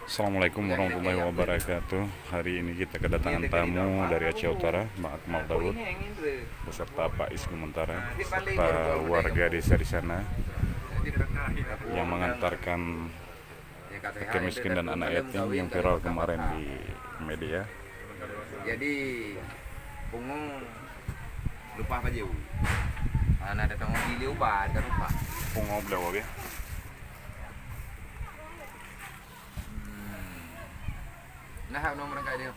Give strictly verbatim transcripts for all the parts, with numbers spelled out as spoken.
Assalamualaikum warahmatullahi wabarakatuh. Hari ini kita kedatangan tamu dari Aceh Utara, Bang Akmal Daud, beserta Pak Is Gumentara, serta warga desa di sana yang mengantarkan fakir miskin dan anak yatim yang viral kemarin di media. Jadi, pungo lupa baju. Ana datang uji liu ba, ada lupa. Pungo beliau, ya. Hmm. Nah, nomor angkat dia.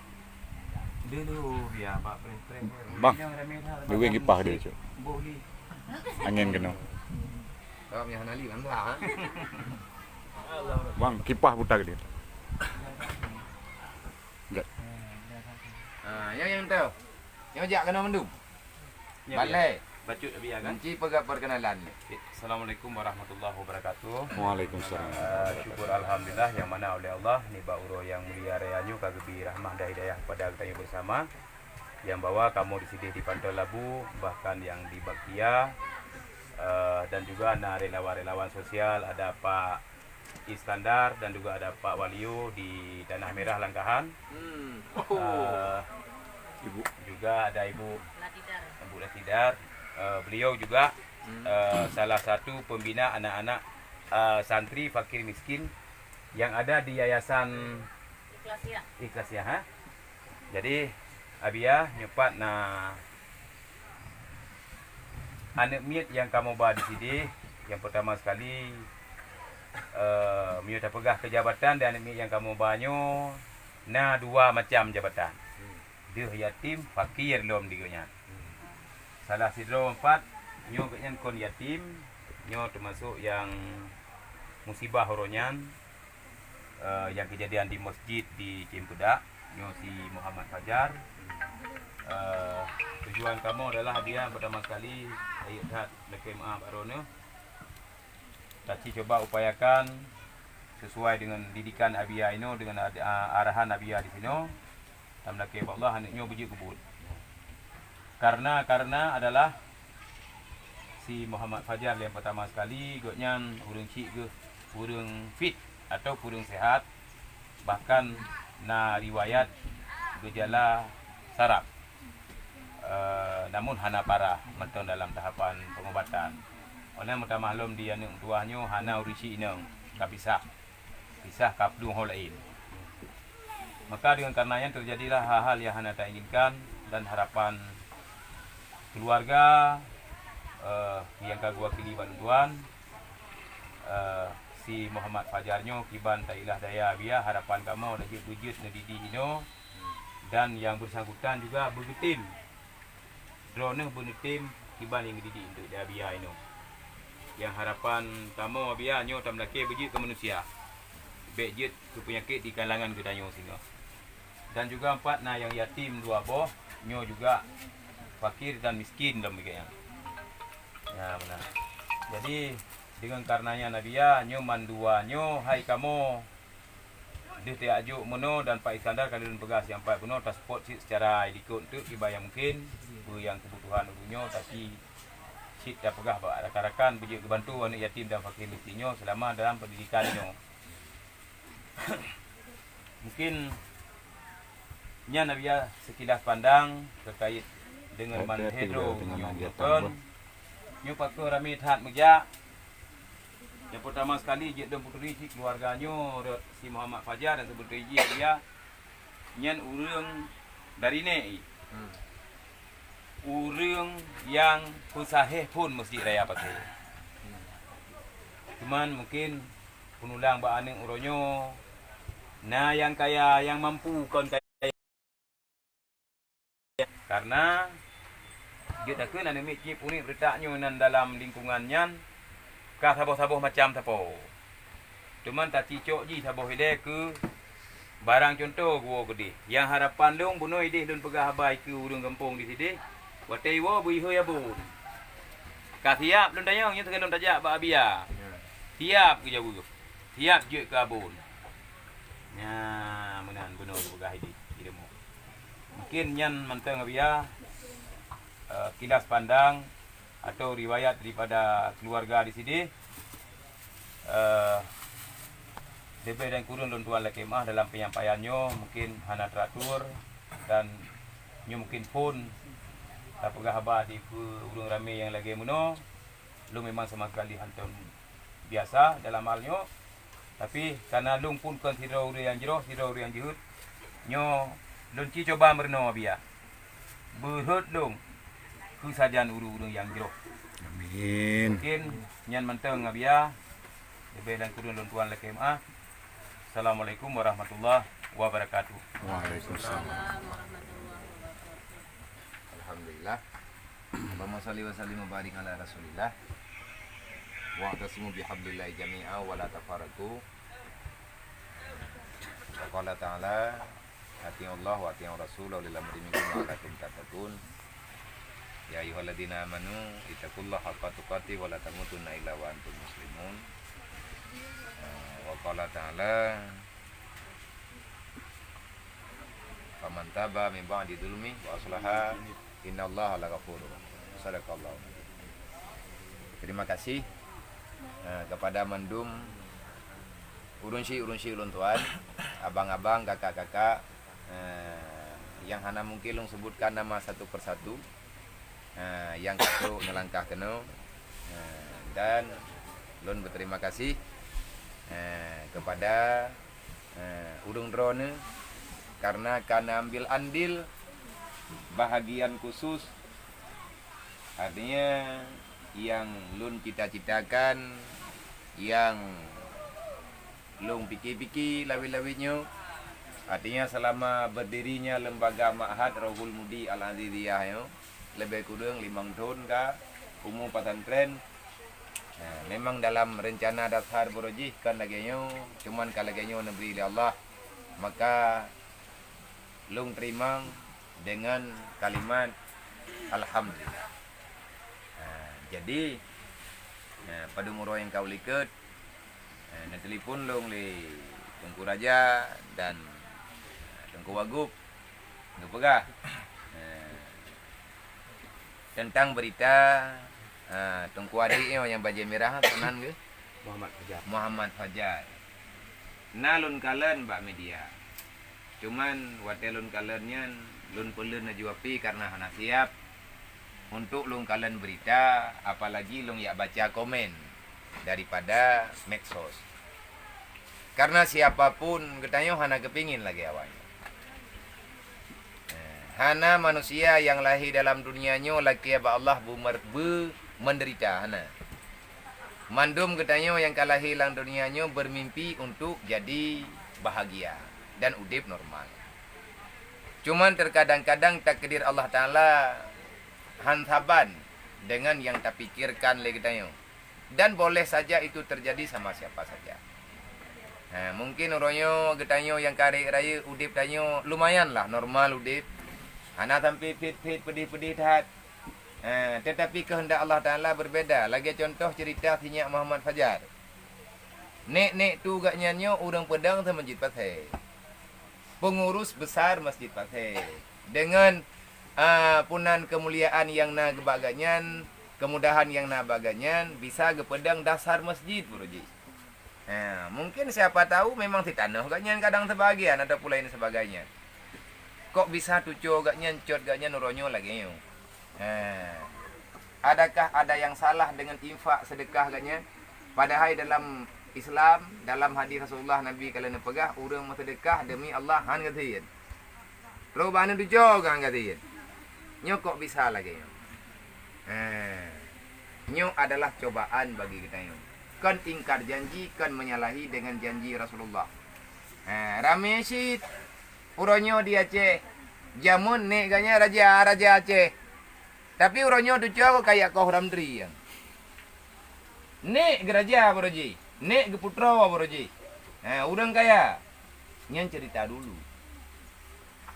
Dia dulu, ya, Pak Pres-Pres. Bang, duit kipah dia, cok. Angin kena. Kalau punya Hanali, bangga, ha? Bang, kipah putar dia. Enggak. Ha, yang, yang tahu. Yang jak kena mandum. Ya, balai. Bacut Abi ya kan? Kunci peugah perkenalan. Assalamualaikum warahmatullahi wabarakatuh. Waalaikumsalam. Eh, syukur alhamdulillah yang mana oleh Allah nibak uroe yang mulia raya nyoe ka geubri rahmah dan hidayah kepada geutanyoe bersama. Yang bahwa kamoe di sideh di Panton Labu, bahkan yang di Baktia, eh, dan juga na relawan-relawan sosial, ada Pak Iskandar dan juga ada Pak Walio di Tanah Merah Langkahan. Hmm. Oh. Eh, Ibu. Juga ada Ibu Latidar. Ibu Latidar. Eh, beliau juga, hmm, eh, salah satu pembina anak-anak, eh, santri fakir miskin yang ada di Yayasan Ikhlas ya. Ikhlas ya, ha? Jadi, Abi ya, nyoe pat na aneuk miet nyang kamoe ba di sideh, nyang peurtama sekali, eh, meunyoe tapeugah keu jabatan di aneuk miet nyang kamoe ba nyoe, na dua macam jabatan. Deuh yatim, fakir lom di gobnyan. Salah sidroe pat, nyoe gobnyan kon yatim, nyoe teumasok nyang musibah uroe nyan, eh, nyang keujadian di masjid di Cempeudak, nyoe si Muhammad Fajar. Eh, tujuan kamoe adalah hadiah pertama sekali, rayeuk that lakée meuah bak droeneuh. Taci cuba upayakan sesuai dengan didikan Abi ya inoe, dengan ad-, a-, arahan Abi ya di sinoe. Tameulakée bak Allah aneuk nyoe beujeuet keu buet. Karena, karena adalah si Muhammad Fajar nyang pertama sekali, gobnyan ureuëng chik geuh ureuëng fit atau ureuëng sehat, bahkan na riwayat gejala saraf. Eh, namun hana parah mantong dalam tahapan pengobatan. Oleh meutamah lom di aneuk meutuwah nyoe hana ureuëng chik inong, ka pisah. Pisah ka plueng ho laén. Maka dengan karena nyan terjadilah hal-hal yang hana tainginkan dan harapan keluarga, eh, yang ka geuwakili bak lôn tuan, eh, si Muhammad Fajar nyoe kiban tailah daya Abi ya, harapan kamoe laju beujeuet neudidik inoe dan yang bersangkutan juga beugeutem. Droeneuh beuneutem kiban nyang geudidik untuk di Abi ya inoe. Nyang harapan kamoe Abi ya nyoe tameulakée beujeuet keu manusia. Bék jeuet keu peunyakét di kalangan geutanyoe singoh. Dan juga empat na nyang yatim dua boh, nyoe juga fakir dan miskin lom bak nyan. Ya, beuna. Jadi, dengan karena nyan Abi ya, nyoe mandua nyoe hai kamoe deuh tajak jok meunoe dan Pak Iskandar ka lôn peugah siang pat bunoe, taseupôt cit seucara likot teuk kiban nyang mungken, peue nyang keubutuhan ureuëng nyoe, tapi cit tapeugah bak rakan-rakan beujeuet geubantu aneuk yatim dan fakir miskin nyoe seulama dalam pendidikan nyoe. Mungkin nyan Abi ya sekilas pandang terkait dengan man hidro nyoe. Nyoe pakon ramé that meujak. Nyang peurtama sekali jeuet lôn peuturi cit keuluwarga nyoe rot si Muhammad Fajar dan seubeutôi jih dia nyan ureuëng dari Nèk. Hmm. Ureuëng nyang peusahéh phon Masjid Raya Paté. Hmm. Cuman mungkin peunulang bak aneuk uroe nyoe na nyang kaya, nyang mampu kon kaya. Karena jeuet takheun aneuk miet cit uneuk beureutak nyoe nan dalam lingkungan nyan ka saboh-saboh macam sapo. Teuma tacicok jih saboh ilée keu barang cuntoh geuwoe keudeh. Nyang harapan lôn bunoe ideh lôn peugah haba keu ureuëng gampông di sideh, watée iwoe beuihôi abon. Ka siab lôn tanyong nyoe sigohlom tajak bak Abi ya. Siab keu jaweueb. Siab jeuet keu abon. Nya meunan bunoe geupeugah ideh ileumu. Mungkin nyan mantong Abi ya, eh, kilas pandang atau riwayat daripada keluarga di sideh, eh, Leubeh dan kureueng lôn tuan lakée meu'ah dalam penyampaian nyoe mungkin hana teratur dan nyoe mungkin phon tapeugah haba dikeue ureuëng ramé nyang lagée meunoe. Lôn memang sama sekali hantom biasa dalam hal nyoe. Tapi karena lôn pun kon sidroe ureuëng nyang jroh, sidroe ureuëng nyang jeuhet, nyoe lôn ci cuba meurunoe Abiya. Beurhot lôn keu sajan ureuëng-ureuëng nyang jroh. Amin. Mungkin nyan mantong Abiya. Leubeh dan kureueng lôn tuan lakée meu'ah. Assalamualaikum warahmatullahi wabarakatuh. Waalaikumsalam. Alhamdulillah. Allahumma shalli wa sallim wa barik ala Rasulillah. Wa'tasimu bihablillahi jami'a wa la tafarraqu. Wa qala ta'ala, "Ati'ullaha wa ati'ur rasul wa ulil amri minkum la'allakum tattaqun." Ya ayyuhalladzina amanu ittaqullaha haqqa tuqatih wa la tamutunna illa wa antum muslimun. Wa qala ta'ala, "Faman taba min ba'di zulmi wa aslaha innallaha laghafurur rahim." Sadaqallahu. Terima kasih, eh, kepada mandum ureuëng syik-ureuëng syik lôn tuan, abang-abang, kakak-kakak, eh, yang hana mungkin lôn sebutkan nama satu persatu, eh, yang ka trok neulangkah keunoe, eh, dan lôn berterima kasih, eh, kepada, eh, ureuëng droeneuh karena ka neuambil andil bahagian khusus, artinya yang lôn cita-citakan, yang lôn pike-pike lawét-lawét nyoe. Artinya selama berdirinya Lembaga Ma'had Rohul Mudi Al-Aziziyah nyoe, leubeh kureueng limong thon ka umu pesantren. Nah, memang dalam rencana dasar baroe jih kon lagée nyoe, cuman ka lagée nyoe neubri lé Allah, maka lôn teurimong dengan kalimat alhamdulillah. Nah, jadi, nah, padum uroe nyang ka u likot, nah, neutelepon lôn lé Teungku Raja dan, nah, Teungku Wagub geupeugah, nah, teuntang beurita, ah, Teungku Adék nyoe nyang bajée mirah, keunan geuh? Muhammad Fajar. Muhammad Fajar. Na lôn kalon bak media. Cuman watée lôn kalon nyan, lôn peuleueh laju api karena hana siap untuk lôn kalon beurita, apalagi lôn jak baca komen daripada medsos. Karena siapa pun geutanyoe hana geupingin lagée awaknyan. Eh, hana manusia nyang lahé dalam dunia nyoe lakée bak Allah beumer-, beumeunderita, hana. Mandum geutanyoe nyang ka lahé lam dunia nyoe bermimpi untuk jadi bahagia dan udeb normal. Cuman terkadang-kadang takdir Allah Taala han saban dengan nyang tapikirkan lé geutanyoe. Dan boleh saja itu terjadi sama siapa saja. Ha, mungkin uroe nyoe geutanyoe nyang ka rayeuk-rayeuk udeb tanyoe lumayan lah normal udeb. Hana sampai phet-phet, pedih-pedih that. Ha, tetapi kehendak Allah Taala berbeda. Lagée contoh cerita si nyak Muhammad Fajar. Nek-nek tu gaknyan nyoe ureuëng peudong si Masjid Pasé. Pengurus besar Masjid Pasé. Dengan, ah, punan kemuliaan nyang na bak gaknyan, kemudahan nyang na bak gaknyan, bisa geupeudong dasar masjid baroe jih. Ha, mungkin siapa tahu memang si tanoh gaknyan kadang sebahagian ataupun lain sebagainya. Kok bisa tuco gaknyan, cot gaknyan uroe nyoe lagée nyoe? Ha. Adakah ada yang salah dengan infak sedekah gaknyan? Padahai dalam Islam, dalam hadis Rasulullah Nabi ka lheueh neupeugah, ureuëng meusedekah demi Allah han gasien. Roh bak aneuk tuco kan gasien. Nyoe kok bisa lagée nyoe? Ha. Nyoe adalah cobaan bagi geutanyoe. Kon ingkar janji, kon menyalahi dengan janji Rasulullah. Ha, ramé cit uroe nyoe di Aceh. Jameun nek gaknyan raja, raja Aceh. Tapi uroe nyoe tuco kaya koh ramtri nyan. Nek geuraja baroe jih, nek geuputroe baroe jih. Ha, ureuëng kaya. Nyan cerita dulu.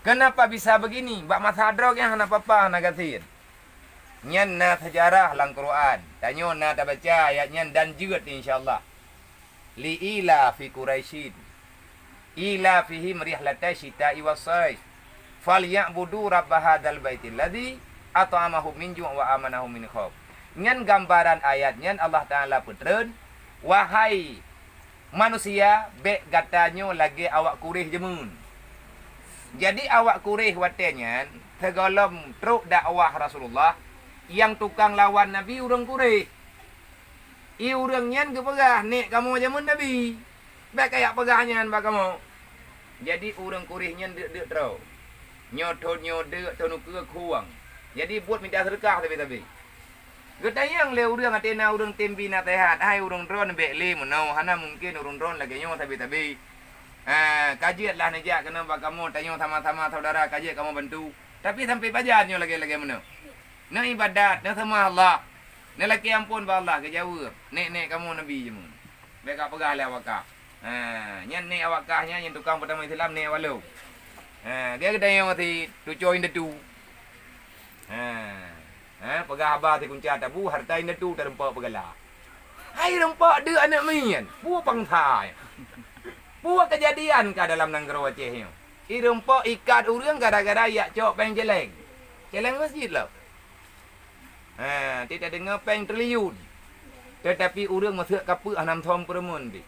Kenapa bisa begini? Bak masa droe nyan hana papa, hana gasien. Nyan na sejarah lam Quran. Tanyoe na tabaca ayat nyan dan jeuet, insya Allah. Li ila fi Quraisyin. Ila fihim rihlata syita'i was saif. Falyabudu rabb hadzal baitil ladzi at'amahum min ju' wa amanahum min khauf. Nyan gambaran ayat nyan Allah Taala peutreun, wahai Manusia, bék gata nyoe lagée awak Quraisy jameun. Jadi awak Quraisy watée nyan, sigohlom trok dakwah Rasulullah, nyang tukang lawan Nabi ureuëng Quraisy. I ureuëng nyan geupeugah, "Nék kamoe jameun Nabi, bék kajak peugah nyan bak kamoe." Jadi ureuëng Quraisy nyan deuk-deuk droe. Nyoe thon nyoe deuk, thon ukeue khueng. Jadi buet mita seudeukah sabe-sabe. Geutanyong lé ureuëng, até na ureuëng tem bi naseuhat, "Hai ureuëng droeneuh, bék lé meunoe, hana mungken ureuëng droeneuh lagée nyoe sabe-sabe. Ha, ka jeuet lah neujak keunoe bak kamoe, tanyoe sama-sama saudara, ka jeuet kamoe bantu. Tapi sampai pajan nyoe lagée-lagée meunoe? Neuibadat, neuseumah Allah, neulakée amphon bak Allah," geujaweueb, "Nék-nék kamoe Nabi jameun. Bék kapeugah lé awak kah." Ha, nyan nék awak kah nyan, nyang tukang peutamong Islam nék awak lôn. Ha, dia geutanyong si tucoe indatu. Ha, ha, peugah haba si kunca tabu, hareuta indatu tareumpok peugala. Hai reumpok deuk aneuk miet, peue bansa nyoe? Peue keujadian ka dalam nanggroe Aceh nyoe? I reumpok ikat ureuëng gara-gara jak cok péng céléng. Céléng masjid lom. Ha, ti tadeungoe péng triliun. Teutapi ureuëng meuseuek kapeuk hana meuthom peureumeun pih.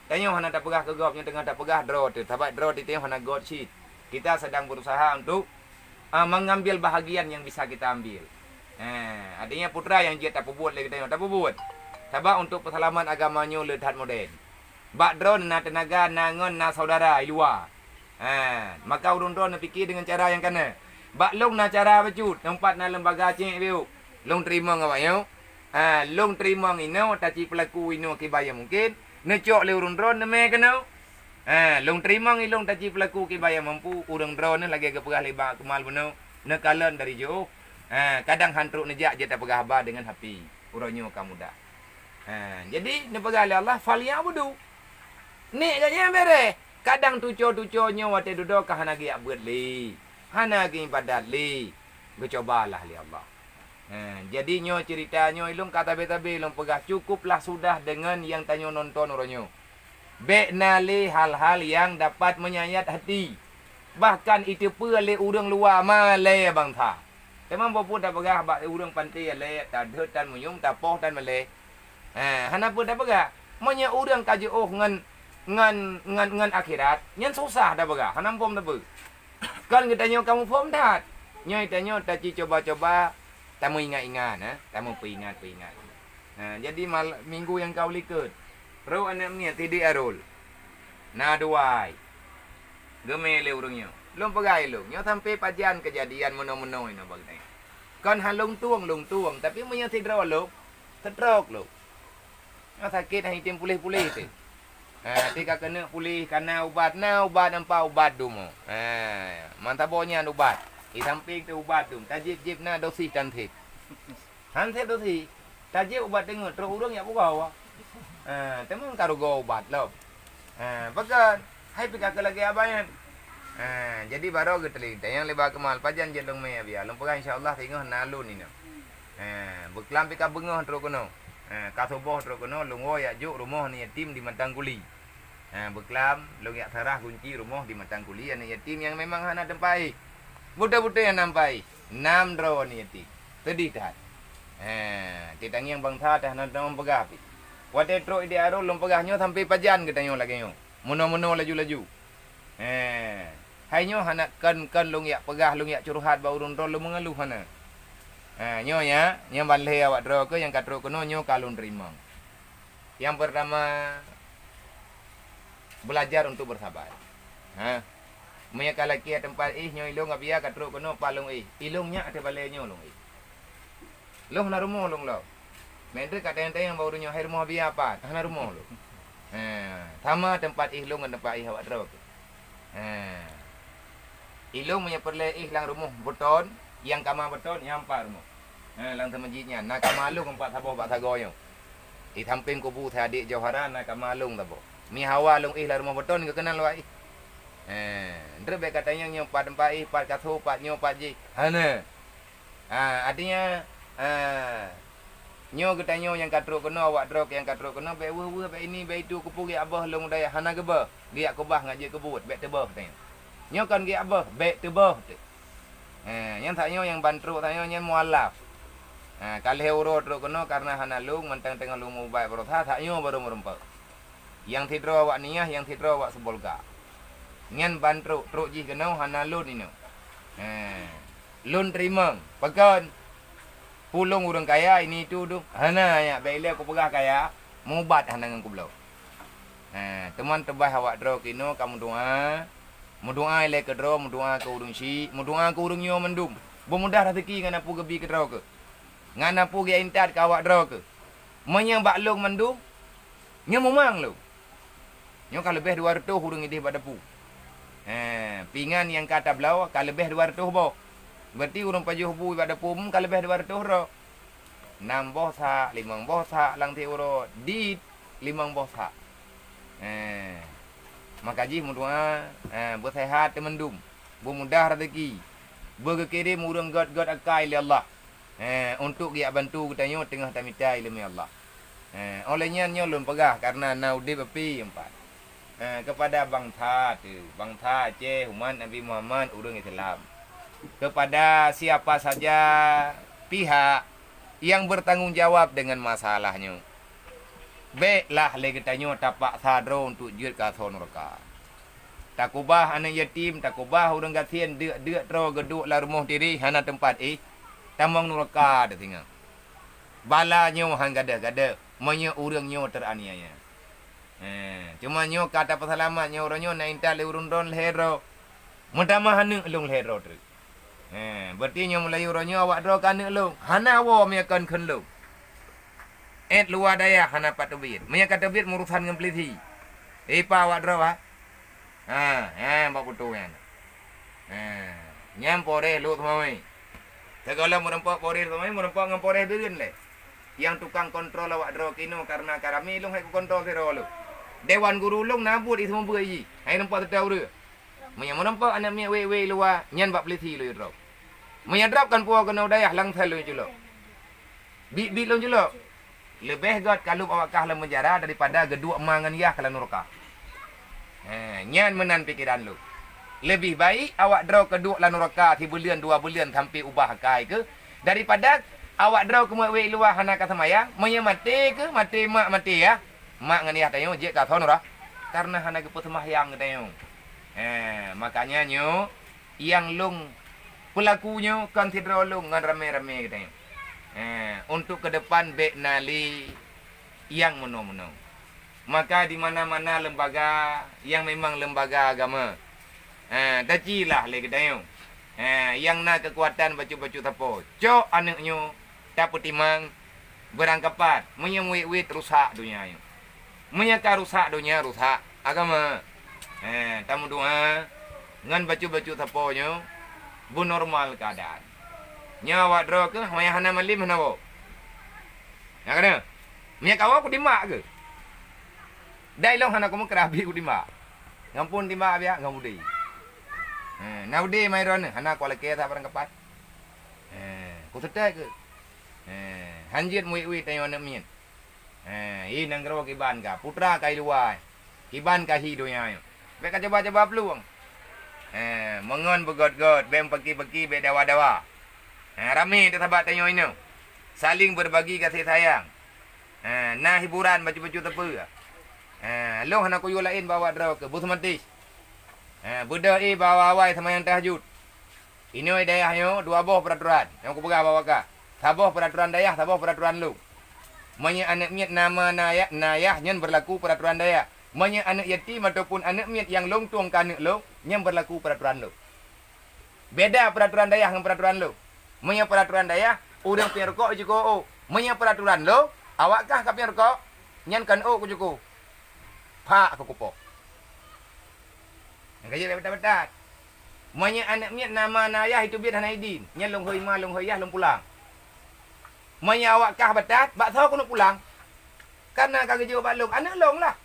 Tanyoe hana tapeugah keu gob, nyoe teungoh tapeugah droe teuh, sabab droe teuh tanyoe hana göt cit. Kita sedang berusaha untuk, ah, mengambil bahagian yang bisa kita ambil. Ha, artinya putra nyang jeuet tapeubuet lé geutanyoe, tapeubuet. Sabab untuk peuseulamat agama nyoe le that modern. Bak droe na teunaga, na ngon, na saudara i luwa. Ha, maka ureuëng droe neupike deungon cara nyang kana. Bak lôn na cara bacut, teumpat na lembaga cék biôk. Lôn teurimong awak nyoe. Ha, lôn teurimong inoe, taci peulaku inoe kiban nyang mungken. Neucok lé ureuëng droe neumé keunoe. Ha, lôn teurimong ilôn taci peulaku kiban nyang mampu, ureuëng droeneuh lagée geupeugah lé Bang Akmal bunoe, neukalon dari jiôh. Ha, kadang han trok neujak jeuet tapeugah haba deungon hapi. Uroe nyoe ka mudah. Ha, jadi neupeugah lé Allah, "Falyabudu." Nék gobnyan béréh. Kadang tuco-tuco nyoe watée dudoe ka hana geujak beuet lé, hana geuibadat lé, geucobalah lé Allah. Ha, jadi nyoe ceurita nyoe ilôn ka tabe-tabe lôn peugah, cukuplah sudah deungon nyang tanyoe nonton uroe nyoe. Bék na lé hal-hal nyang dapat menyayat hati, bahkan iteupeue lé ureuëng luwa malée bansa. Teuma boh peue tapeugah bak ureuëng panté lé, tadhôt tan meuyuem, tapoh tan malée. Ha, hana peue tapeugah. Meunyoe ureuëng ka jiôh ngon, ngon, ngon, ngon akhirat, nyan susah tapeugah, hana muphom sapeue. Kon geutanyoe ka muphom that. Nyoe tanyoe taci coba-coba, tamuingat-ingat, ha, tameupeuingat-peuingat. Ha, jadi mal-, minggu nyang ka u likot, rot aneuk miet Siti Arul. Na dua ai. Geumé lé ureuëng nyoe. Lôn peugah ilôn, nyoe sampoe pajan keujadian meunoe-meunoe inoe bak geutanyoe. Kon han lôn tueng, lôn tueng, tapi meunyoe sidroe lôn, seutrok lôn. Nyoe sakét hana item puléh-puléh teuh. Ha, ti ka keuneuk puléh, ka na ubat, na ubat nampak ubat dum. Ha, mantabo nyan ubat. Di sampéng teuh ubat dum, tajieb-jieb na dosis tan sép. Han sép dosis, tajieb ubat teungeut, trok ureuëng jak pugoe. Ha, teuma ka rugoe ubat lom. Ha, pakon? Hai pih ka keu lagée abah nyan. Ha, jadi baroe geuteulik tanyong lé Bah Kemal, pajan jeuet lôn mé Abiya. Lôn peugah insya Allah singoh na lôn inoe. Ha, beuklam pih ka beungoh trok keunoe. Ha, ka suboh trok keunoe, lôn woe jak jok rumoh aneuk yatim di Matang Kuli. Ha, beuklam, lôn jak sarah gunci rumoh di Matang Kuli, aneuk yatim nyang memang hana teumpat éh. Beutôi-beutôi hana teumpat éh. Nam droe aneuk yatim. Seudeh that. Ha, teutangieng bansa teuh hana teuma peugah pih. Watée trok Siti Arul lôn peugah nyoe sampoe pajan geutanyoe lagée nyoe. Meunoe-meunoe laju-laju. He, hai nyoe hana kon, kon lôn jak peugah, lôn jak curhat bak ureuëng droe lôn meungeuluh hana. Ha, nyoe ya, nyang ban lhée awak droe keuh nyang ka trok keunoe nyoe ka lôn teurimong. Nyang peurtama, beulajar untuk beusabar. Ha. Meunyoe ka lakée teumpat éh nyoe ilôn Abiya ka trok keunoe pat lôn éh. Ilôn nyak ateueh balée nyoe lôn éh. Lôn hana rumoh lôn lom. Meuntreuk ka tanyong-tanyong bak ureuëng nyoe, "Hai rumoh Abiya pat?" Hana rumoh lôn. Ha, sama teumpat éh lôn ngon teumpat éh awak droe. Ha. Ilôn meunyoe peureulée éh lam rumoh beton, nyang kama beton, nyan pat rumoh. Ha, lam teumeujiet nyan, na kama lôn pat saboh bak sagoe nyoe. Di sampéng kubu Syedek Johara na kama lôn saboh. Meuhawa lôn éh lam rumoh beton, geukeunan lôn éh. Ha, meuntreuk bék ka tanyong nyoe pat teumpat éh, pat kasô, pat nyoe, pat jih. Hana. Ha, artinya, ha, nyoe geutanyoe nyang ka trok keunoe, awak droe nyang ka trok keunoe, bék weueh-weueh, bék ini, bék itu, keupeue geujak beuet lôn dayah, hana geubeuet, geujak keubah ngat jeuet keubuet, bék teubeuet tanyoe. Nyoe kon geujak beuet, bék teubeuet teuh. Ha, nyan that nyoe nyang ban trok that nyoe nyan mualaf. Ha, ka lhée uroe trok keunoe kareuna hana lôn, mantong teungoh lôn mubat beurasa, that nyoe barô meurumpok. Nyang sidroe awak Niah, nyang sidroe awak Sibolga. Nyan ban trok, trok jih keunoe hana lôn inoe. He. Lôn teurimong. Pakon? Peue lôn ureuëng kaya ini itu dum. Hana, nyak bèk ilèe kupeugah kaya, mubat hana ngon kubloe. He, teuma teubaih awak droe keunoe ka meudoá. Meudoá ilèe keudroe, meudoá keu ureuëng syik, meudoá keu ureuëng nyoe mandum. Beumudah raseuki ngon peue geubi keudroe keuh. Ngon peue geuintat keu awak droe keuh. Meunyoe bak lôn mandum, nyoe mumang lôn. Nyoe ka leubeh dua reutôh ureuëng idéh bak dapu. He, pingan nyang ka tabloe ka leubeh dua reutôh boh. Berarti ureuëng pajoh bu bak dapu mum ka leubeh dua reutôh droe. Nam boh sak, limong boh sak lam tieb uroe, dit limong boh sak. He, maka jih meudoá, he, beuseuhat teumandum, beumudah raseuki, beugeukirém ureuëng gét-gét akai lé Allah. Eh, untuk geujak bantu geutanyoe teungoh tamita ileumèe Allah. Eh, óh lheueh nyan nyoe lôn peugah, kareuna na udeb api empat. Eh, keupada bansa teuh, bansa Aceh, umat Nabi Muhammad, ureuëng Islam. Keupada siapa saja pihak yang bertanggung jawab dengan masalah nyoe, bèklah lé geutanyoe tapaksa droe untuk jeuet keu asoe nuraka. Takubah aneuëk yatim, takubah ureuëng gasien, deuk-deuk droe geuduek lam rumoh diri hana teumpat éh, tamong nuraka teuh singoh. Bala nyoe han gadôh-gadôh meunyoe ureuëng nyoe teraniaya. He, cuma nyoe ka tapeuseulamat nyoe uroe nyoe na intat lé ureuëng droe lhèe droe. Meutamah aneuëk lôn lhèe droe treuk. He, berarti nyoe meulayeue uroe nyoe awak droe keu aneuëk lôn. Hana woe meunyoe kon kheun lôn. Ét luwa dayah hana pat teubiet. Meunyoe ka teubiet meurusan ngon peulisi. Ipa awak droe, ha? Ha, ha, bak putôh nyan. Ha, nyan Polres Lhokseumawe. Sigohlom meurumpok Polres Lhokseumawe, meurumpok ngon Polres Deureun lé. Nyang tukang kontrol awak droe keunoe kareuna ka ramé lôn hai kukontrol sidroe lôn. Dewan guru lôn na buet di seumeubeuet jih. Hai rumpok teuta ureuëng. Meunyoe meurumpok aneuëk miet wék-wék luwa, nyan bak peulisi lôn droe. Meunyoe drob kan puwoe keunoe dayah langsai lôn culok. Biet-biet lôn culok. Leubeh gét kalub awak kah lam penjara daripada geuduek ma ngon yah keu lam nuraka. He, nyan meunan pikeran lôn. Leubeh baik awak droe keuduek lam nuraka sibuleuen dua buleuen sampoe ubah akai keuh, daripada awak droe keumeuk wék luwa hana ka seumayang, meunyoe maté keuh, maté mak, maté yah, mak ngon yah tanyoe jeuet keu asoe nuraka, kareuna hana geupeuseumayang geutanyoe. He, makanya nyoe, nyang lôn peulaku nyoe kon sidroe lôn ngon ramé-ramé geutanyoe. Eh, untuk keu depan bèk na lé nyang meunoe-meunoe. Maka di mana-mana lembaga nyang memang lembaga agama, eh, tacilah lé geutanyoe. Eh, nyang na keukuatan bacut-bacut sapo, cok aneuëk nyoe tapeutimang beurangkapat, meunyoe wét-wét rusak donya nyoe. Meunyoe ka rusak donya, rusak agama. Eh, tameudoá ngon bacut-bacut sapo nyoe beunormal keuadaan. Nyoe awak droe keuh, meunyoe hana malem hana woe. Nyang kana, meunyoe ka woe kutimbak keuh. Dai lôn hana kumeukra bit kutimbak. Ngampun timbak biak ngon udé. Eh, na udé mai droeneuh, hana kualakée that barangkapat. Eh, kuseutôt keuh. Eh, hanjeuet muwit-wit tanyoe aneuëk miet. Eh, i nanggroe kiban ka, putra ka i luwa, kiban ka hi donya nyoe. Bèk ka cuba-cuba plueng. Eh, meungon beugöt-göt, bèk paki-paki, bèk dawa-dawa. Eh, ramé teusabat tanyoe inoe. Saling berbagi kasih sayang. Eh, na hiburan bacut-bacut teupeu. Eh, lôn hana kuyue laén bak awak droe keuh, beuseumati. Eh, beudôh i bak awai-awai seumayang tahajud. Inoe dayah nyoe dua boh peuraturan nyang kupeugah bak awak kah. Saboh peuraturan dayah, saboh peuraturan lôn. Meunyoe aneuëk miet nama na ya-, na yah, nyan beurlaku peuraturan dayah. Meunyoe aneuëk yatim ataupun aneuëk miet nyang lôn tueng keu aneuëk lôn, nyan beurlaku peuraturan lôn. Beda peuraturan dayah ngon peuraturan lôn. Meunyoe peuraturan dayah, ureuëng piep rukok jicukôh ôk. Meunyoe peuraturan lôn, awak kah ka piep rukok, nyan kon ôk kucukôh. Phak keu kupoh. Nyang ka jeuet bèk batat-batat. Meunyoe aneuëk miet nama na yah iteubiet hana idin, nyan lôn hôi ma, lôn hôi yah, lôn pulang. Meunyoe awak kah batat, bak soe keuneuk pulang? Kareuna ka geujok bak lôn, aneuëk lôn lah.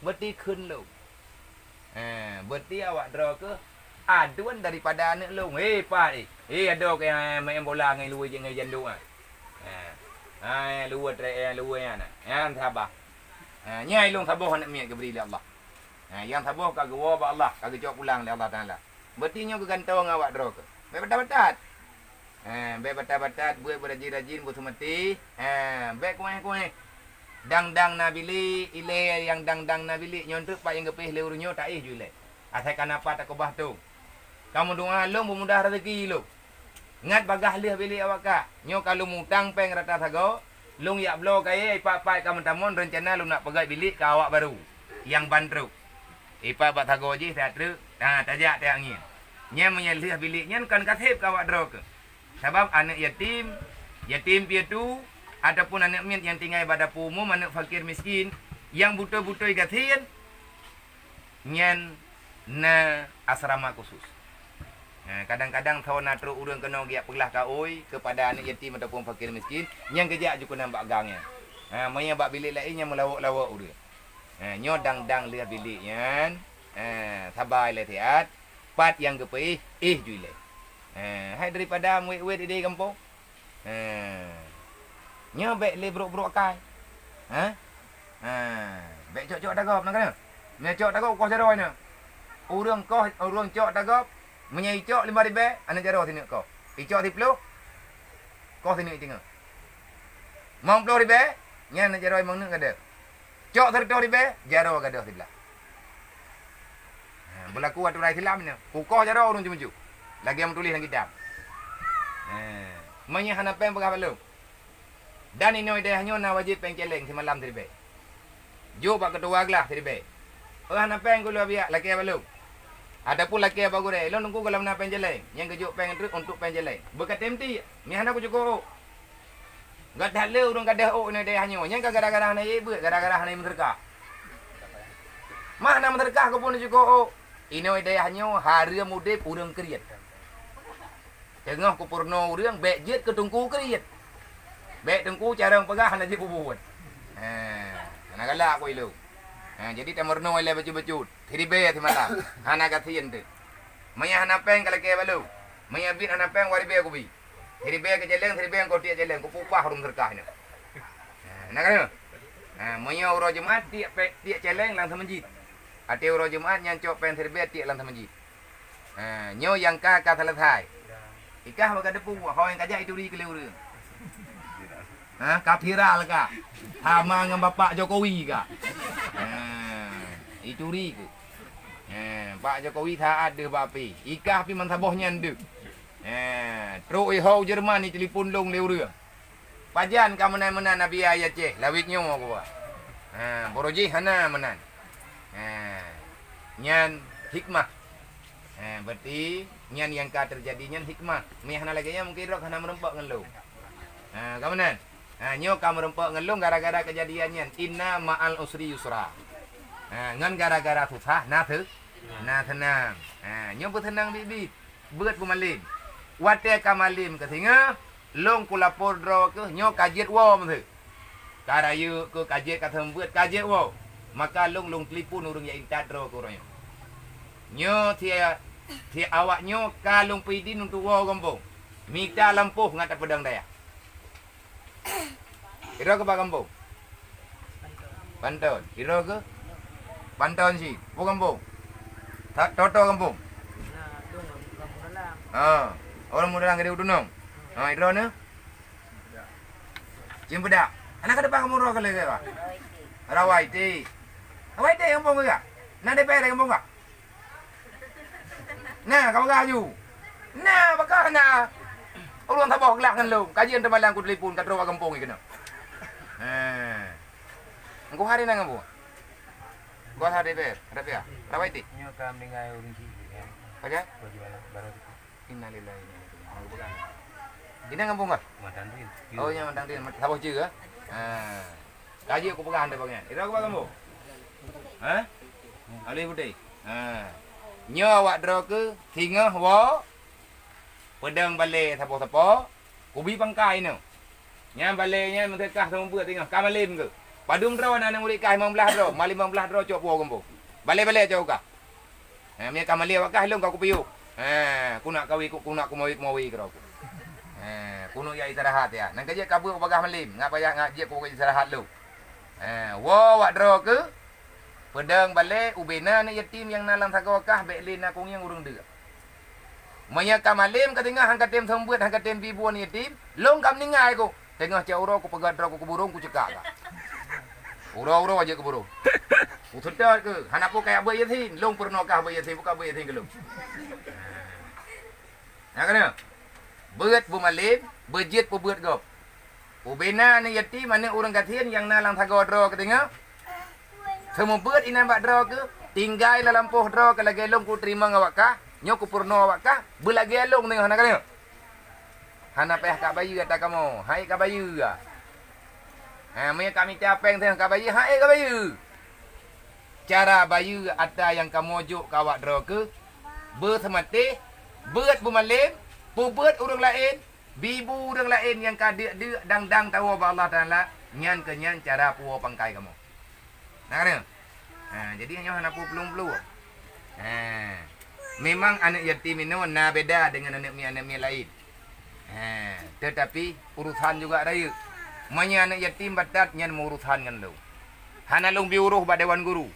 Berarti kheun lôn. Eh, berarti awak droe keuh aduen daripada aneuëk lôn. Hei, pat, eh. Hei, adoe keu nyang main bola ngon luwue ngon janduk, ah. Eh. Hai, luwue trek, eh, luwue nyan, ah. Nyan saboh. Eh, nyan ilôn saboh aneuëk miet geubri lé Allah. Ha, nyang saboh ka geuwoe bak Allah, ka geucok pulang lé Allah Taala. Berarti nyoe geugantong awak droe keuh. Bèk batat-batat. Ha, bèk batat-batat, beuet beurajin-rajin, beuseumati. Ha, bèk kuéh-kuéh. Dang-dang na bilék, ilée nyang dang-dang na bilék, nyoe treuk pat nyang geupéh lé ureuëng nyoe taéh ju ilée. Asai ka na pat takeubah tông. Ka meudoá lôn beumudah raseuki lôn. Ngat bagaih lheueh bilék awak kah. Nyoe ka lôn mutang péng rata sagoe, lôn jak bloe kayée ipat-pat ka meutamong, reuncana lôn nak peugét bilék keu awak barô nyang ban trok. Ipat bak sagoe jih that treuk, ha, tajak tajak ngieng. Nyan meunyoe lheueh bilék nyan kon ka seb keu awak droe keuh. Sabab aneuëk yatim, yatim piatu, ataupun aneuëk miet nyang tinggai bak dapu umum, aneuëk fakir miskin, nyang beutôi-beutôi gasien, nyan na asrama khusus. Ha, kadang-kadang saboh na trok ureuëng keunoe geujak peuglah kaôi keupada aneuëk yatim ataupun fakir miskin, nyang geujak jukeunan bak gang nyan. Ha, meunyoe bak bilék laén nyang meulawok-lawok ureuëng. Ha, nyoe dang-dang lheueh bilék nyan, ha, saba ilée siat, pat nyang geupeuéh, éh ju ilée. Ha, hai daripada meuwét-wét idéh gampông. Ha. Nyoe bék lé brok-brok akai. Ha? Ha. Bék cok-cok tagôb na kana. Meunyoe cok tagôb koh jaroe na. Ureuëng koh, ureuëng cok tagôb, meunyoe icok lima ribée, aneuëk jaroe sineuk koh. Icok siploh, koh sineuk iteungoh. Limong ploh ribée, nyan aneuëk jaroe limong neuk gadôh. Cok sireutôh ribée, jaroe gadôh siblah. Ha, beulaku aturan Islam nyoe. Kukoh jaroe ureuëng ceumeucue. Lagée meutuléh lam kitab. Ha, meunyoe hana péng peugah bak lôn. Dan inoe dayah nyoe na wajéb péng céléng simalam siribée. Jok bak keutua glah siribée. Oh hana péng keu lôn biak lakée bak lôn. Ataupun lakée bak gurée, lôn teungku gohlom na péng céléng, nyang geujok péng treuk untuk péng céléng. Beukatem tiek, mi hana kucukôp. Gata le ureuëng gadôh ôk inoe dayah nyoe, nyan ka gara-gara hana jibeuet, gara-gara hana meuseudeukah. Mah na meuseudeukah keu pun cuko ôk. Inoe dayah nyoe hareuem udeb ureuëng kriet. Teungoh kupeurunoe ureuëng bék jeuet keu teungku kriet. Bék teungku carông peugah hana jipubuet. Hana galak ku ilong. Ha, jadi tameurunoe ilée bacut-bacut. Siribée simalam. Hana gasien teuh. Meunyoe hana péng ka lakée bak lôn. Meunyoe biet hana péng dua ribée kubi. Siribée keu céléng, siribée keu tiek céléng, kupeupah ureuëng seudeukah nyoe. Ha, na ka nyoe? Ha, meunyoe uroe Jumat tiek pe-, tiek céléng lam seumeujid. Até uroe Jumat nyan cok péng siribée tiek lam seumeujid. Ha, nyoe nyang ka, ka seuleusai. Ikah bak ka depu, ho nyang ka jak ituri keu lé ureuëng. Ha, ka viral ka. Sama ngon Bapak Jokowi ka. Ha, ituri keu. Ha, Pak Jokowi saát deuh bak api. Ikah pi meusaboh nyan deuh. Ha, trok iho u Jerman itelefon lôn lé ureuëng. Pajan ka meunan-meunan Nabi Aceh, lawét nyoe kuba. Ha, boro jih hana meunan. Ha, nyan hikmah. Ha, berarti nyan nyang ka teujadi nyan hikmah. Meuhana lagée nyan mungken droe hana meureumpok ngon lôn. Ha, ka meunan. Ha, nyoe ka meureumpok ngon lôn gara-gara keujadian nyan. Inna ma'al usri yusra. Ha, ngon gara-gara susah na seu-, na seunang. Ha, nyoe beuseunang biet-biet. Beuet beumalem. Watée ka malem keu singoh, lôn kulapor droe keuh nyoe ka jeuet woe meuseue. Ka rayeuk keuh ka jeuet ka seumeubeuet ka jeuet woe. Maka lôn, lôn telepon ureuëng nyang intat droe keuh uroe nyoe. Nyoe si, si awak nyoe ka lôn peuidin untuk woe gampông. Mita lampôh ngat tapeudong dayah. Sidroe keuh bak gampông? Panton. Sidroe keuh? Panton si. Peue gampông? Ta-, Toto gampông? Ha. Ureuëng muda lam gede utunong. Ha, sidroe nyoe? Cimpedak. Anak ka depan kamu roh kali ka? Rawai ti. Rawai ti gampông ka? Na D P R gampông ka? Na, ka peugah laju. Na, pakon na. Ureuëng saboh glah ngon lôn. Kajian teumalang kutelepon, ka trok bak gampông keunoe. Ha. Engkau hari na ngon buah? Kuasa D P R, ada pihak. Rabai ti? Nyoe ka meninggai ureuëng cik. Pajan? Baju anak baru tu. Innalillahi wa inna ilaihi raji'un. Ina ngon buah? Matang din. Oh, nya matang din. Saboh je ke? Ha. Kaji aku peugah anda bagian. Ira aku bagian bu? Ha? Alih putih. Ha. Nyoe awak droe keuh singoh woe peudong balée sapo-sapo, kubi pangkai nyoe. Nyan balée nyan meuteukah seumeubeuet singoh, ka malem keuh. Padum droe na aneuk murit kah limong blaih droe, ma limong blaih droe cok puwoe gampông. Balée-balée cok u kah. Ha, meunyo ka malée awak kah lôn ka kupiôh. Ha, kunak kawi, ku-, kunak kumawi-kumawi keudroe. Ha, kuneuk jak istirahat ya. Nang ka jeuet ka beuet u bagaih malem, ngat payah ngat jeuet ku istirahat lôn. Ha, woe awak droe keuh, peudong balée ubena aneuk yatim nyang na lam sagoe kah bék lé na kungieng ureuëng deuek. Meunyo ka malem ka teungoh han ka tem seumeubeuet han ka tem bi bu aneuk yatim, lôn ka meuninggai ku. Teungoh cak uroe kupeugah droe ku keu burông kuceukak ka. Uroe-uroe jeuet keu buroe. Kuseutôt keuh, hana peue kajak beuet Yasin, lôn peurunoe kah beuet Yasin, buka beuet Yasin keu lôn. Nah, keunoe. Beuet beumalém, beujeuet peubeuet gob. Ubena aneuk yatim, aneuk ureueng gasien nyang na lam sagoe droe keuh teungoh. Seumeubeuet inan bak droe keuh, tinggai lam lampôh droe keuh lagèe lôn kuteurimong awak kah, nyoe kupeurunoe awak kah, beulagèe lôn teungoh na keunoe. Hana payah kabayeue ata kamoe, hai kabayeue. Ha, meunyoe kamita péng teungoh kabayeue, hai kabayeue. Cara bayeue ata nyang kamoe jok keu awak droe keuh, beuseumatéh, beuet beumalém, peubeuet ureueng laén, bibu ureueng laén nyang ka deuk-deuk dang-dang tawoe bak Allah Taala, nyan keuh nyan cara puwoe pangkai kamoe. Na keunoe? Ha, jadi nyoe hana peue plueng-plueng. Ha. Memang aneuk yatim inoe na beda deungon aneuk miet-aneuk miet laén. Ha, teutapi urosan juga rayeuk. Meunyoe aneuk yatim batat nyan meuurosan ngon lôn. Hana lôn bi uroh bak dewan guru.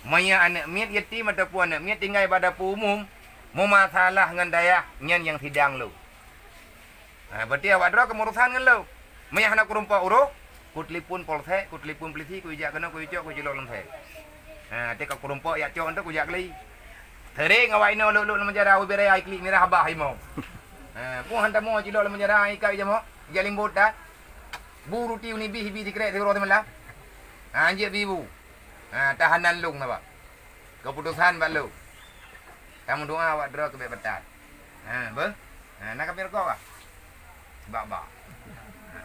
Meunyoe aneuk miet yatim ataupun aneuk miet tinggai bak dapur umum, meumasalah ngon dayah, nyan nyang sidang lôn. Ha, berarti awak droe keuh meuurosan ngon lôn. Meunyoe hana kurumpok uroh, kutelepon polsek, kutelepon polisi, kujak keunoe, kujak cok, kujilok lam sel. Ha, teuka kurumpok jak cok, enteuk kujak keuli. Sering awak inoe lok-lok lam penjara, ubé raya iklik mirah abah imoe. Ha, peue han tamoe jilok lam penjara, ikat jamok, ijak limbot dah. Bu ruti uni bih, bih sikrek, siuroe seumalam. Ha, anjeuet bi bu. Ha, tahanan lôn na bak. Keuputosan bak lôn. Tameudoa awak droe keuh bèk batat. Ha, beuh? Ha, na kapiek rukok kah? Bak-bak. Ha.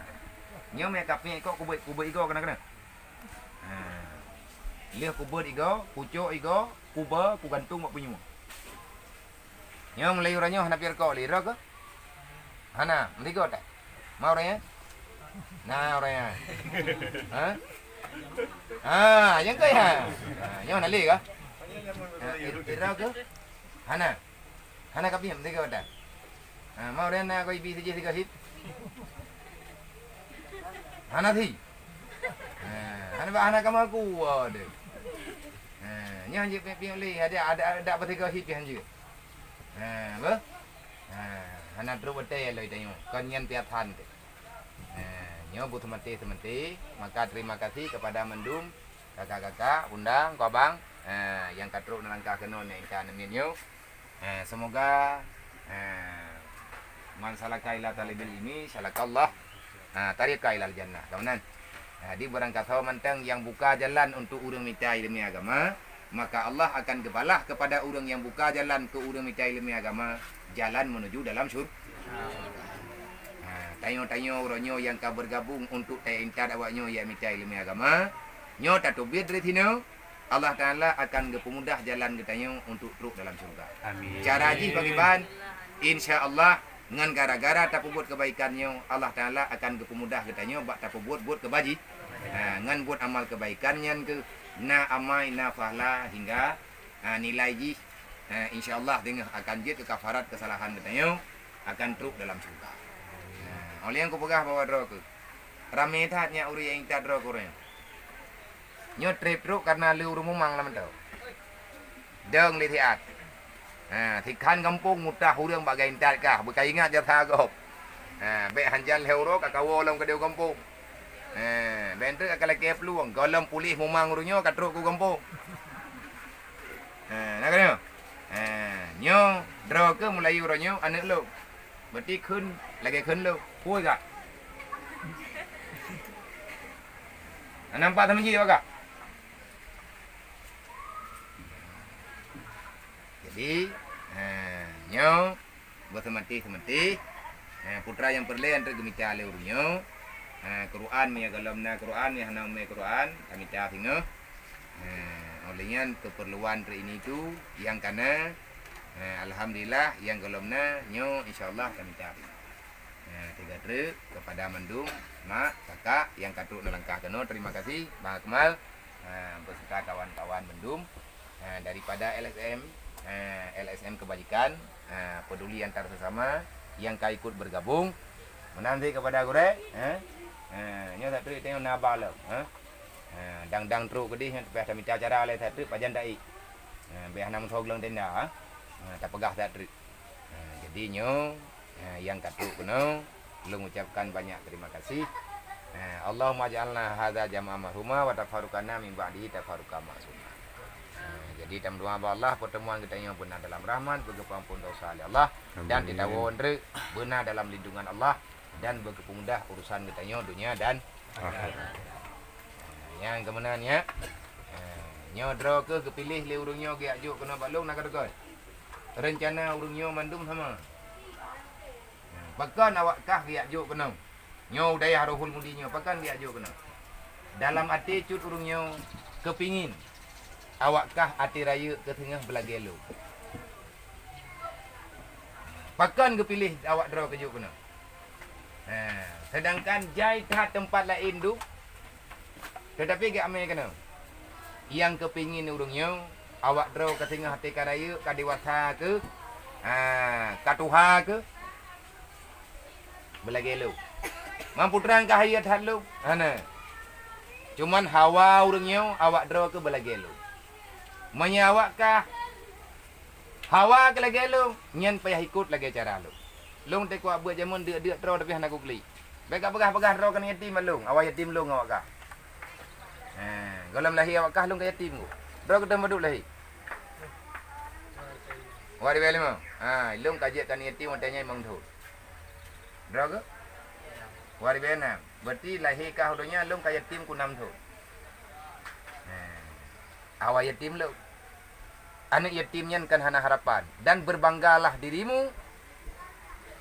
Nyoe meukapiek kok kubeuet, kubeuet igoe keunan-keunan. Ha. Lheueh kubeuet igoe, kucok igoe, kuba, kugantung bak punyueng. Nyoe meulayeue uroe nyoe hana piek rukok lé, droe keuh? Hana, meusigoe that. Ma uroe nyan? Na uroe nyan. Ha? Ha, nyang keu nyan. Ha, nyoe hana lé kah? Ha, i-, droe keuh? Hana. Hana kapiek meusigoe that. Ha, ma uroe nyan na keu ibi sijih sigoe hit? Hana thi. Ha, hana ba hana kamoe kuwoe deh. Ha, nyan jeuet piek-piek lé, ada, ada, ada beusigoe hit pih hanjeuet. Ha, beuh? Ha, hana trok watèe lom tanyoe. Kon nyan piasan teuh. Ha, nyoe beuseumatéh-seumatéh, maka terima kasih kepada mandum kakak-kakak, bunda, engkau abang, ha, nyang ka trok neulangkah keunoe nyan intat aneuk miet nyoe. Ha, semoga, ha, man salaka ila talibil ilmi salakallah, ha, tariqa ilal jannah. Ka meunan. Ha, di barangkasoe mantong nyang buka jalan untuk ureueng mita ileumèe agama, maka Allah akan geubalah kepada ureueng nyang buka jalan keu ureueng mita ileumèe agama, jalan menuju dalam syur-, ha, tanyoe-tanyoe uroe nyoe nyang ka bergabung untuk taintat awak nyoe jak mita ileumèe agama, nyoe tateubiet dari sinoe, Allah Taala akan geupeumudah jalan geutanyoe untuk trok dalam syurga. Amin. Cara jih pakriban, insya Allah, ngon gara-gara tapeubuet keubaikan nyoe, Allah Taala akan geupeumudah geutanyoe bak tapeubuet buet keubaji-, ha, ngon buet amal keubaikan nyan keuh na amai, na pahala hingga, ha, nilai jih, ha, insya Allah teungoh akan jeuet keu kafarat keusalahan geutanyoe, akan trok dalam syurga. Ha, óh lheueh nyan kupeugah bahwa droe keuh ramé that nyan ureueng nyang intat droe keuh uroe nyoe. Nyoe trép trok kareuna le ureueng mumang lam mantong. Dong lé siat. Ha, sikhan gampông mutah ureueng bak geuintat kah, beukaingat jasa gob. Ha, bèk hanjan lhèe uroe ka kawoe lom keudéh gampông. Ha, bèk treuk ka lakèe plueng, gohlom puléh mumang ureueng nyoe ka trok keu gampông. Ha, na keunoe? Ha, nyoe droe keuh meulayeue uroe nyoe aneuk lôn. Berarti kheun lagèe kheun lôn. Phôi kah? Hana nampak teumeuji awak kah? Jadi, ha, nyoe beuseumatéh-seumatéh, ha, putra nyang peureulèe nyang treuk geumita lé ureueng nyoe. Ha, Quran, meunyo gohlom na Quran, meunyo hana umé Quran, tamita singoh. Ha, óh lheueh nyan keupeurluan treuk ini tu nyang kana, ha, alhamdulillah, nyang gohlom na, nyoe insya Allah tamita singoh. Ha, teuga treuk keupada mandum mak, kakak nyang ka trok neulangkah keunoe, terima kasih, Bang Akmal, ha, beserta kawan-kawan mandum, ha, daripada L S M, ha, L S M Kebajikan, ha, Peduli Antar Sesama nyang ka ikut bergabung. Meunan cit keupada gurèe, ha. Ha, nyoe that treuk tanyoe na ba lom, ha. Ha, dang-dang trok keudéh nyoe payah tamita cara lé that treuk pajan taék. Ha, bèk hana meusoe gleueng tenda, ha. Ha, tapeugah that treuk. Ha, jadi nyoe, ha, nyang ka trok keunoe, lôn ucapkan banyak terima kasih. Eh, Allahumma ij'alna hadza jam'an marhuma wa tafarruqana min ba'dihi tafarruqan ma'suma. Eh, jadi tameudoa bak Allah, pertemuan geutanyoe beuna dalam rahmat, beugeupeuampon dosa lé Allah, dan Amin. Titawoe treuk beuna dalam lindungan Allah, dan beugeupeumudah urusan geutanyoe dunia dan akhirat. Eh, nyang keumeunan ya. Eh, nyoe droe keuh geupiléh lé ureuëng nyoe geujak jok keunoe bak lôn na ka deungoe. Reuncana ureuëng nyoe mandum sama. Pakon awak kah geujak jok keunoe? Nyoe u dayah Rohul Mudi nyoe, pakon geujak jok keunoe? Dalam até cut ureuëng nyoe keupingin awak kah até rayeuk keu teungoh beulagée lôn. Pakon geupiléh awak droe keu jok keunoe? Ha, seudangkan jai that teumpat laén duek, teutapi geuamé keunoe. Nyang keupingin ureuëng nyoe, awak droe ka teungoh até ka rayeuk, ka dewasa keuh, ha, ka tuha keuh, beulagée lôn. Mampu trang ka hayeu that lôn? Hana. Cuman hawa ureuëng nyoe awak droe keuh beulagée lôn. Meunyoe awak kah hawa keuh lagée lôn, nyan payah ikot lagée cara lôn. Lôn teukuak beuet jameun deuk-deuk droe tapi hana kuklik. Bék ka peugah-peugah droe keuneuk yatim bak lôn, awai yatim lôn awak kah. Ha, gohlom lahé awak kah lôn ka yatim ku. Droe keuh teuma duek lahé. Wari bèe lima. Ha, lôn ka jeuet keuneuk yatim watée nyan limong thon. Droe keuh? Wari bèe enam. Berarti lahé kah u donya lôn ka yatim ku enam thon. Ha. Awai yatim lôn. Aneuk yatim nyan kan hana harapan. Dan berbanggalah dirimu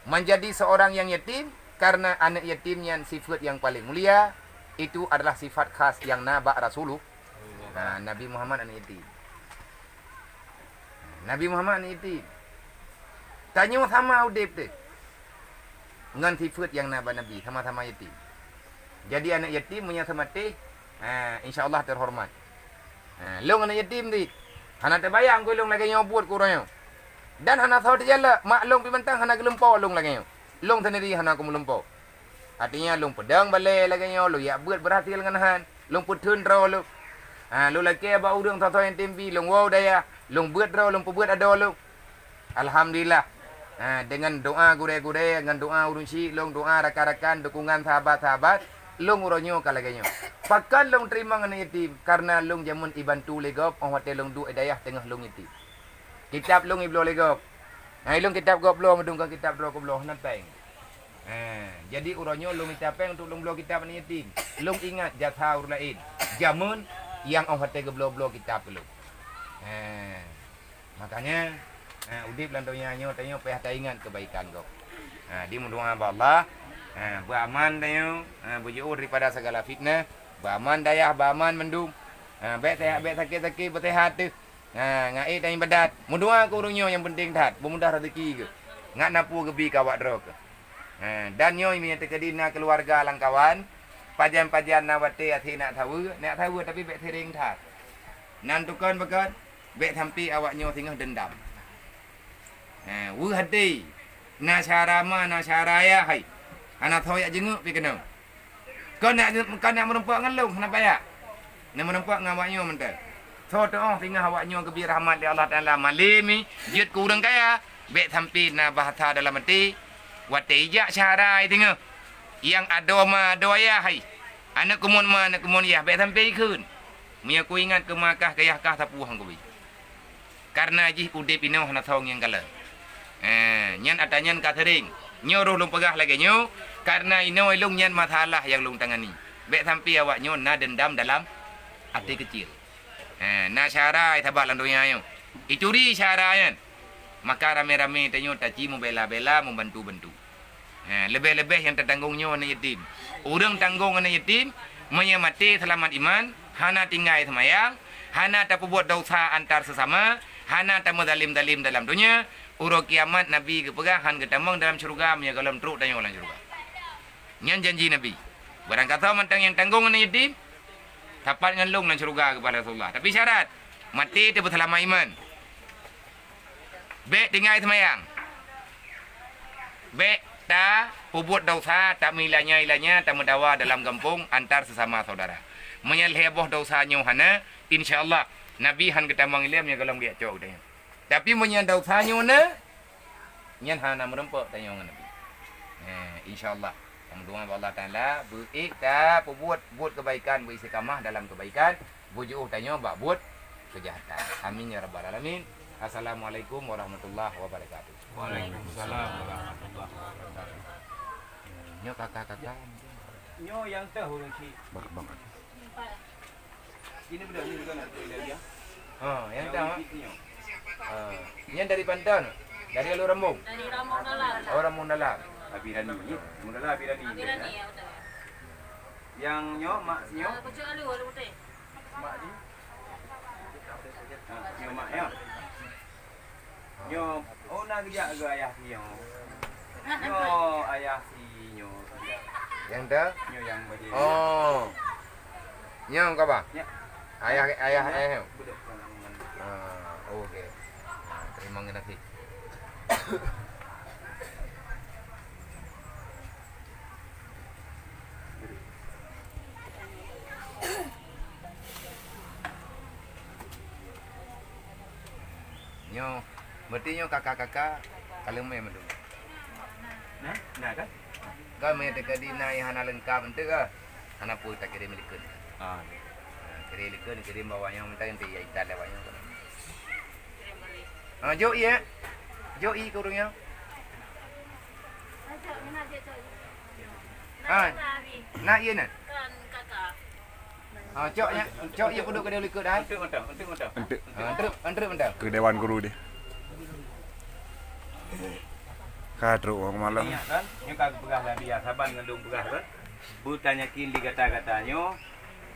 menjadi seorang yang yatim, karena aneuk yatim nyan sifat yang paling mulia, itu adalah sifat khas yang na bak Rasulullah. Ha, Nabi Muhammad aneuk yatim. Nabi Muhammad aneuk yatim. Tanyoe sama udeb teuh ngon sifat nyang na bak Nabi, sama-sama yatim. Jadi aneuk yatim meunyoe seumatéh, ha, insya Allah teuhoreumat. Ha, lôn aneuk yatim dit. Hana teubayang keu lôn lagée nyoe buet keu uroe nyoe. Dan hana soe teujalak, mak lôn pih mantong hana geulumpo lôn lagée nyoe. Lôn sendiri hana kumeulumpo. Artinya lôn peudong balée lagée nyoe, lôn jak beuet beurhasil ngon han, lôn peutheun droe lôn. Ha, lôn lakée bak ureuëng soe-soe nyang yatim pih, lôn woe u dayah, lôn beuet droe, lôn peubeuet adoe lôn. Alhamdulillah. Ha, dengan doa gurée-gurée, ngon doa ureuëng syik lôn, doa rakan-rakan, dukungan sahabat-sahabat, lôn uroe nyoe ka lagée nyoe. Pakon lôn teurimong aneuk yatim? Karena lôn jameun ibantu lé gob, óh watée lôn duek i dayah teungoh lôn yatim. Kitab lôn ibloe lé gob. Ha, ilôn kitab gob bloe, meudong kon kitab droe kubloe, hana péng. Ha, jadi uroe nyoe lôn mita péng untuk lôn bloe kitab aneuk yatim. Lôn ingat jasa ureuëng laén. Jameun nyang óh watée geubloe-bloe kitab keu lôn. Ha. Makanya, ha, udeb lam donya nyoe tanyoe payah taingat keubaikan gob. Ha, di meudoa bak Allah, ha, beuaman tanyoe, ha, beujiôh daripada segala fitnah, beuaman dayah, beuaman mandum. Ha, bék sehat, bék sakét-sakét, beuseuhat teuh. Ha, ngon ék dan ibadat. Meudoa keu ureuëng nyoe nyang penting that, beumudah rezeki geuh. Ngat na peue geubi keu awak droe keuh. Ha, dan nyoe meunyoe teukeudi na keuluwarga lam kawan, pajan-pajan na watée até nak saweue, nak saweue tapi bék sering that. Nan tukon beukon, bék sampai awak nyoe singoh dendam. Ha, weueh até, na syara ma, na syara yah hai. Hana soe jak jeungeuk pih keunoe. Kon nak, kon nak meurumpok ngon lôn, hana payah. Nak meurumpok ngon awak nyoe mantong. Soe teuh singoh awak nyoe geubri rahmat lé Allah Taala, malém jeuet keu ureuëng kaya, bék sampai na bahasa dalam até, watée ijak syara singoh. Nyang adoe ma, adoe yah hai. Aneuk keumuen ma, aneuk keumuen yah, bék sampai ikheun. Meunyoe kuingat keu ma kah, keu yah kah, sapeue han kubi. Karena jih udeb inoe hana soe nyang kalon. Eh, nyan atra nyan ka sering. Nyoe roh lôn peugah lagée nyoe, karena inoe lôn nyan masalah nyang lôn tangani. Bék sampai awak nyoe na dendam dalam até keucil. Eh, na syara sabab lam donya nyoe. Icuri syara nyan. Maka ramé-ramé tanyoe taci meubela-bela, meubantu-bantu. Ha, leubeh-leubeh nyang tatanggong nyoe aneuk yatim. Ureuëng tanggong aneuk yatim, meunyoe maté seulamat iman, hana tinggai seumayang, hana tapeubuet desya antar seusama, hana tameuzalem-zalem dalam donya, uroe kiamat Nabi geupeugah han geutamong dalam syeuruga meunyoe gohlom trok tanyoe lam syeuruga. Nyan janji Nabi. Barangkasoe mantong nyang tanggong aneuk yatim, sapat ngon lôn lam syeuruga geupeugah Rasulullah. Tapi syarat, maté teupeuseulamat iman. Bék tinggai seumayang. Bék tapeubuet desya, tameuilanya-ilanya, tameudawa dalam gampông antar seusama saudara. Meunyoe lhée boh desya nyoe hana, insya Allah Nabi han geutamong ilée meunyoe gohlom geujak cok geutanyoe. Tapi meunyoe desya nyoe na, nyan hana meurumpok tanyoe ngon Nabi. Eh, insya Allah. Meudoa bak Allah Taala, beuék tapeubuet buet keubaikan, beuistiqamah dalam keubaikan, beujiôh tanyoe bak buet keujahatan. Amin ya rabbal alamin. Assalamualaikum warahmatullahi wabarakatuh. Waalaikumsalam warahmatullahi wabarakatuh. Nyoe kakak-kakak. Nyoe nyang teuh ureueng chik. Bak, bak. Ini bedah ni juga nak dia dia. Ha, nyang dah. Ha. Nyan dari Panton. Dari Alue Rambong. Dari Rambong Dalam. Oh, Rambong Dalam. Abi Rani ni. Rambong Dalam Abi Rani. Abi Rani, ya, betul. Nyang nyoe mak nyoe. Ah, Pucuk Alue, Alue Putih. Mak ni. Ha, nyoe mak ya. Nyoe, oh, na geujak keu ayah si nyoe. Nyoe ayah si nyoe. Nyang dah? Nyoe nyang bajèe. Oh. Nyang ka ba? Nyak. Ayah, ayah, ayah. Beudôh, ngon, ngon. Ah, oke. Ah, terima kasih. Nyoe, berarti nyoe kakak-kakak ka leumèh mandum. Nah, nah kan? Kan meunyo teuka di na nyang hana leungkap enteuk ka. Hana peue takirém likot. Ah. Ha, kirém likot, kirém bak awak nyoe, mantong enteuk ya itat lé awak nyoe. Ha, jok ié. Jok ié keu ureueng nyoe. Ha, na ié nyan. Ha, cok nya, cok ié peuduek keudéh likot ai. Enteuk mantong, enteuk mantong. Enteuk. Ha, enteuk, enteuk mantong. Keu dewan guru dia. Ka trok ureueng malam. Ingat kan, nyoe ka geupeugah lé Abiya, saban ngon lôn peugah kan. Beutanyakén di gata-gata nyoe,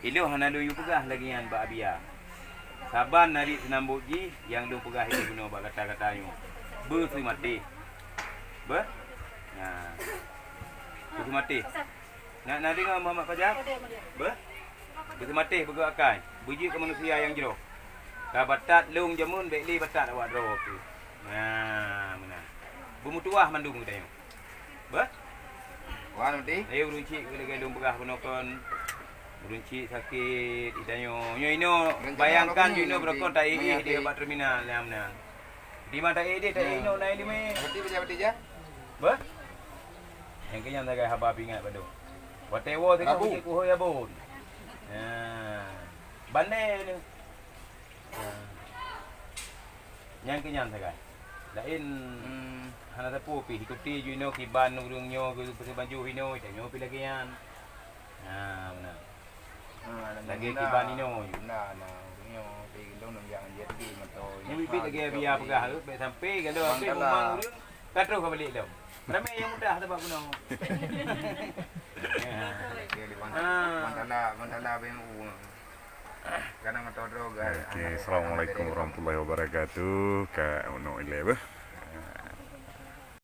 ilôn hana lôn yue peugah lagèe nyan bak Abiya. Saban nariet seunambot jih nyang lôn peugah ilôn bunoe bak gata-gata nyoe. Beuseumaté. Beuh? Nah. Beuseumaté. Na, na deungoe Muhammad Fajar? Beuh? Beuseumaté beugöt akai, beujeuet keu manusia nyang jroh. Ka batat lôn jameun bèk lé batat awak droe keuh. Nah, meunan. Beumeutuwah mandum geutanyoe. Beuh? Wan, Uti? Ayo, ureueng chik lagèe lôn peugah bunoe kon. Ureueng chik sakét, geutanyoe. Nyoe inoe, bayangkan nyoe inoe beurokon taéh di bak terminal, nah, meunan. Di ma taéh di, taéh inoe na ileumèe. Berarti bejat-bejat je? Beuh? Nyang keu nyan sagai haba pingat padum. Watèe woe singoh Rabu. Kuhôi abon. Nah. Bandèe nyoe. Nah. Nyang keu nyan sagai. Laén hana sapeue pih ikuti ju inoe kiban ureueng nyoe keu peuseubaju inoe, tanyoe pih lagèe nyan. Nah, meunan. Lagèe kiban inoe ju. Nah, nah, ureueng nyoe pih gendong nang jak ngon jet ski moto. Nyoe bit lagèe Abiya peugah tu, bèk sampai kalau habéh bungong ureueng, ka troh ka balek lom. Ramè nyang mudah sabab bunoe. Okey, di Wan-, Wan Tala, Wan Tala B M U. Kadang moto droga. Okey, assalamualaikum warahmatullahi wabarakatuh. Ka ono ilèe beuh.